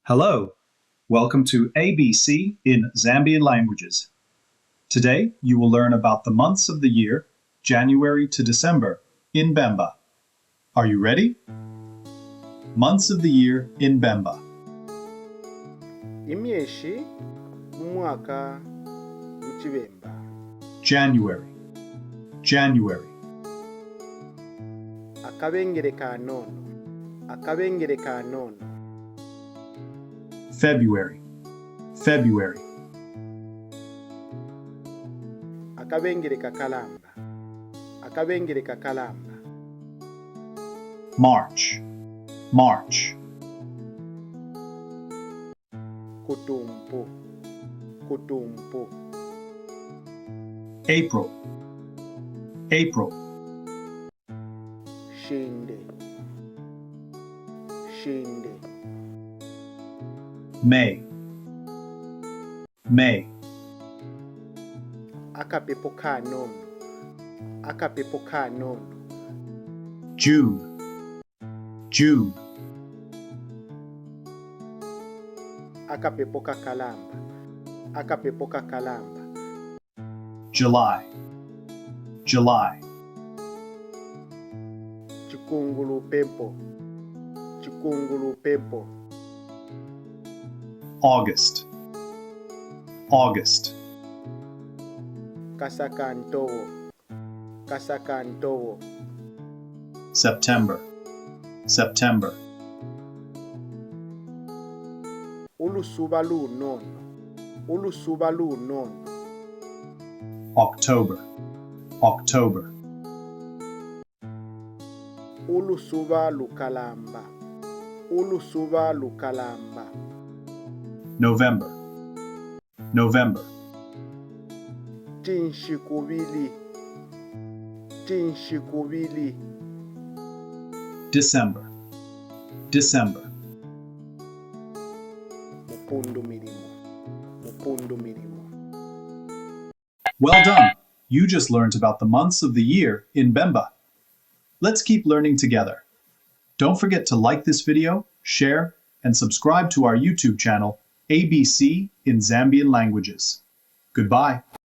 Hello, welcome to ABC in Zambian Languages. Today you will learn about the months of the year, January to December, in Bemba. Are you ready? Months of the year in Bemba. Imyeshi mu mwaka mu Cibemba. January, January. Akabengele kanono, akabengele kanono. February, February. Akabengele kakalamba, akabengele kakalamba. March, March. Kutumpu, kutumpu. April, April. Shinde, shinde. May, May. Akapepo kanono, akapepo kanono. June, June. Akapepo kakalamba, akapepo kakalamba. July, July. Chikungulu pempo, chikungulu pempo. August, August. Kasakantowo, kasakantowo. September, September. Ulusuba lunono, ulusuba lunono. October, October. Ulusuba lukalamba, ulusuba lukalamba. November, November. Cinshikubili, cinshikubili. December, December. Mupundu milimo, mupundu milimo. Well done! You just learned about the months of the year in Bemba. Let's keep learning together. Don't forget to like this video, share, and subscribe to our YouTube channel, ABC in Zambian Languages. Goodbye.